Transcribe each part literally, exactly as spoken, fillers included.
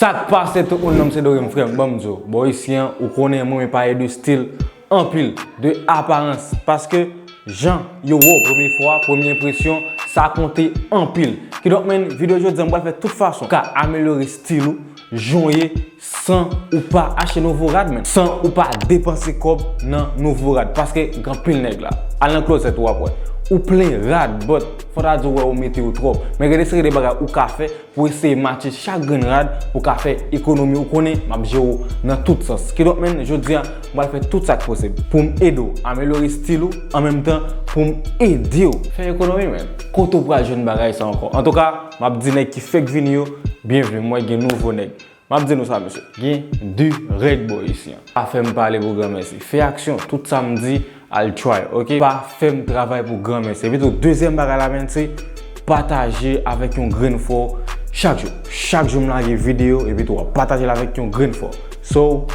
Sa k pase tout moun, non m se Dorem, frè m, ban m di w. Bò isi an, ou konnen mwen, men pale de stil anpil, de aparans. Paske jan yo wè w premye fwa, premye enpresyon, sa konte anpil. Kidonk, men, videyo jodi an, m pral fè tout fason ka amelyore stil ou, jan w ye, san ou pa achte nouvo rad, men. San ou pa depanse kòb nan nouvo rad. Paske gen anpil nèg la. Al nan klozèt ou, w ap wè. Ou plen rad, but fò ta di w wè ou mete yo twòp. Men gen de seri de bagay ou ka fè pou eseye matche chak grenn rad pou ka fè ekonomi. Ou konnen m ap jere w nan tout sans. Kidonk, men, jodi a, m pral fè tout sa k posib pou m ede w amelyore stil ou, an menm tan pou m ede w fè ekonomi, men. Kote w pral jwenn bagay sa ankò? Antouka, m ap di nèg ki fèk vini yo, byenvni. M wè gen nouvo nèg. M ap di nou sa, mesye. Gen de règ bò isi an. Pa fè m pale pou granmèsi. Fè aksyon. Tout sa m di, al try, oke? Pa fè m travay pou granmèsi. Epi tou, dezyèm bagay la, men, se pataje avèk yon grenn fò chak jou. Chak jou m lage videyo, epi tou, w ap pataje l avèk yon grenn fò. So,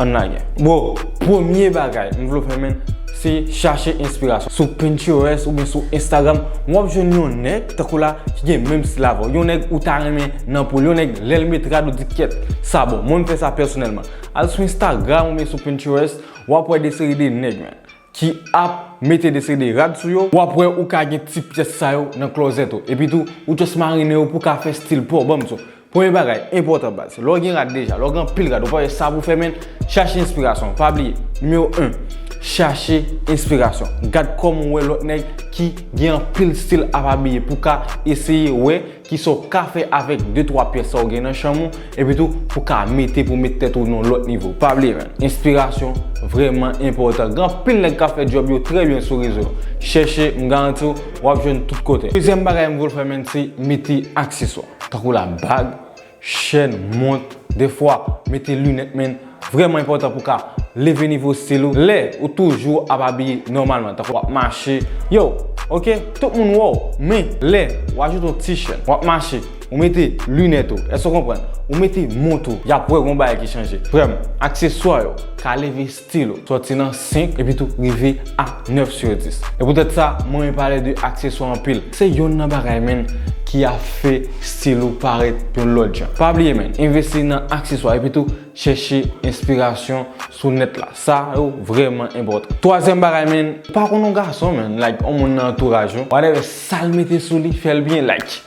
ann lage. Bon, premye bagay m vle w fè, men, se chache enspirasyon. Sou Pinterest oubyen sou Instagram, w ap jwenn yon nèg, tankou la, ki gen menm stil avè w. Yon nèg ou ta renmen nan po l. Yon nèg, lè l met rad, ou di, "Kyèt, sa bon." Mwen, m fè sa pèsonèlman. Al sou Instagram oubyen sou Pinterest, w ap wè de seri de nèg, men, ki ap mete de seri de rad sou yo. W ap wè ou ka gen ti pyès sa yo nan klozèt ou. Epi tou, ou just marinen yo pou ka fè stil pa w. Ban m di w. Premye bagay, enpòtan baz. Lè w gen rad deja, lè w gen anpil rad, ou pa wè sa pou fè, men, chache enspirasyon. Pa bliye, nimewo en, chache enspirasyon. Gad kòman w wè lòt nèg ki gen anpil stil ap abiye pou ka eseye wè kisa w ka fè avèk de twa pyès sa w gen nan chanm ou, epi tou pou ka mete, pou met tèt ou nan yon lòt nivo. Pa bliye, men, enspirasyon vrèman enpòtan. Gen anpil nèg k ap fè djòb yo trè byen sou rezo yo. Chèche, m garanti w, w ap jwenn tout kote. Dezyèm bagay m vle w fè, men, se mete akseswa. Tankou la, bag, chèn, mont, defwa, mete linèt, men, vrèman enpòtan pou ka leve nivo stil ou. Lè ou toujou ap abiye nòmalman, tankou w ap mache, yo, oke, tout moun wè w, men lè w ajoute yon ti chèn, w ap mache, ou mete linèt ou, èske w konprann? Ou mete mont ou, y ap wè gon bagay ki chanje. Frè m, akseswa yo ka leve stil ou, sòti nan senk epi tou rive a nèf sou dis. E poutèt sa, mwen renmen pale de akseswa anpil. Se youn nan bagay, men, ki ap fè stil ou parèt yon lòt jan. Pa bliye, men, envesti nan akseswa epi tou chèche enspirasyon sou nèt la. Sa yo vrèman enpòtan. Twazyèm bagay, men, ou pa konn yon gason, men, like, yon moun nan antouraj ou, whatever, sa l mete sou li, fè l byen, like.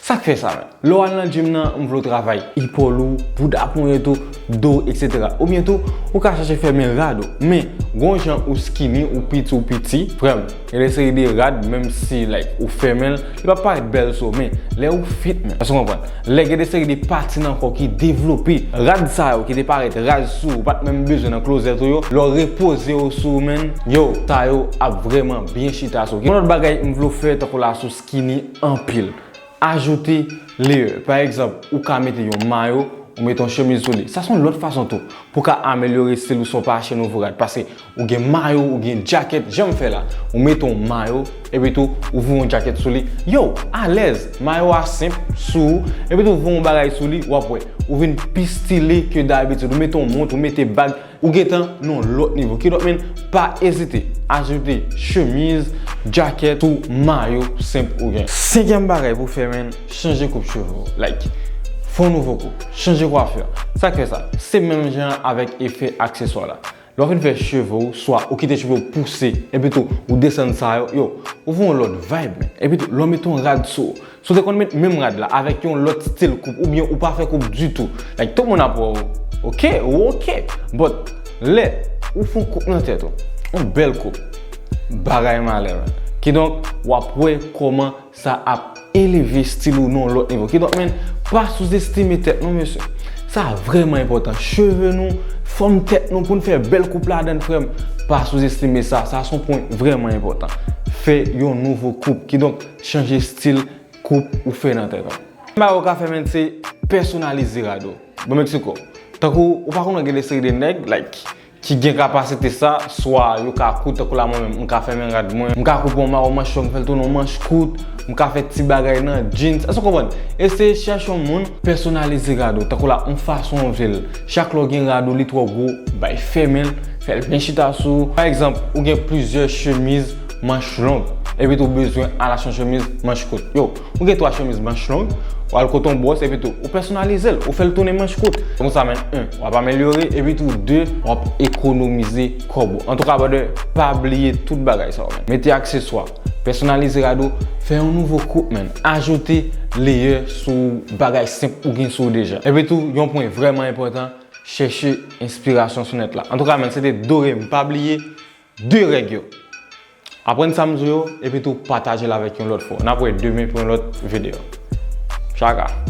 Sa k fè sa, men? Lè w al nan gym nan, m vle w travay epòl ou, bouda ponyèt ou, do w, etsetera. Oubyen tou, ou ka chèche fèmen rad ou. Men, gon jan ou skinny, ou piti, ou piti, frè m, gen de seri de rad, menm si, like, ou fèmen l, li p ap parèt bèl sou ou, men lè ou fit, men, èske w konprann? Lè gen de seri de pati nan kò w ki devlope, rad sa yo ki te parèt raz sou ou, ou pa t menm bezwen nan klozèt ou yo, lè w repoze yo sou ou, men, yo, sa yo ap vrèman byen chita sou ou. Yon lòt bagay m vle w fè, tankou la, sou skinny anpil. Ajoute layer. Pa egzanp, ou ka mete yon mayo, ou mete yon chemiz sou li. Sa se yon lòt fason tou pou w ka amelyore stil ou san w pa achte nouvo rad. Paske ou gen mayo, ou gen djakèt, jan m fè la. Ou mete yon mayo, epi tou, ou voye yon djakèt sou li. Yo, alèz, mayo a senp sou ou, epi tou, ou voye yon bagay sou li, w ap wè. Ou vin pi stile ke dabitid. Ou mete yon mont, ou mete bag, ou gentan nan yon lòt nivo. Kidonk, men, pa ezite, ajoute chemiz, djakèt ou mayo senp ou gen. Senkyèm bagay pou w fè, men, chanje koup cheve w. Like, fè yon nouvo koup, chanje kwafè. Sa k fè sa? Se menm jan avèk efè akseswa la. Lè w fin fè cheve w, swa ou kite cheve w pouse, epi tou ou desann sa yo, yo, ou voye yon lòt vibe, men. Epi tou, lè w mete yon rad sou ou, si w te konn met menm rad la avèk yon lòt stil koup, oubyen ou pa fè koup ditou, like, tout moun ap wè w, oke, ou oke. But, lè ou fè yon koup nan tèt ou, yon bèl koup, bagay malè, men. Kidonk, w ap wè kòman sa ap eleve stil ou nan yon lòt nivo. Kidonk, men, pa souzestime tèt nou, mesye. Sa vrèman enpòtan. Cheve nou, fòm tèt nou, pou n fè bèl koup ladan l, frè m. Pa souzestime sa. Sa se yon pwen vrèman enpòtan. Fè yon nouvo koup. Kidonk, chanje stil koup ou fè nan tèt ou. Bagay ou ka fè, men, se pèsonalize rad ou. Bon, Meksiko. Tankou, ou pa konn gen de seri de nèg, like, ki gen kapasite sa, swa yo ka koud, tankou la mwen menm, m ka fèmen rad mwen, m ka koupe yon mayo manch long, m fè l tounen yon manch kout, m ka fè ti bagay nan jeans, èske w konprann? Eseye chèche yon moun, pèsonalize rad ou, tankou la, yon fason w vle l. Chak lè w gen rad ou, li twò gwo, bay fèmen l, fè l byen chita sou ou. Pa egzanp, ou gen plizyè chemiz manch long, epi tou w bezwen al achte yon chemiz manch kout. Yo, ou gen twa chemiz manch long, Ou al kote yon bwòs epi tou, ou pèsonalize l, ou fè l tounen manch kout. Konsa, menn, en, w ap amelyore, epi tou, de, w ap ekonomize kòb ou. Antouka, brother, pa bliye tout bagay sa yo, menn. Mete akseswa, pèsonalize rad ou, fè yon nouvo koup, menn. Ajoute leyè sou bagay senp ou gen sou ou deja. Epi tou, yon pwen vrèman enpòtan, chèche enspirasyon sou nèt la. Antouka, menn, se te Dorem. Pa bliye de règ yo. Aprann sa m di w yo, epi tou pataje l avèk yon lòt fwa. N ap wè demen pou yon lòt videyo. Tchaka.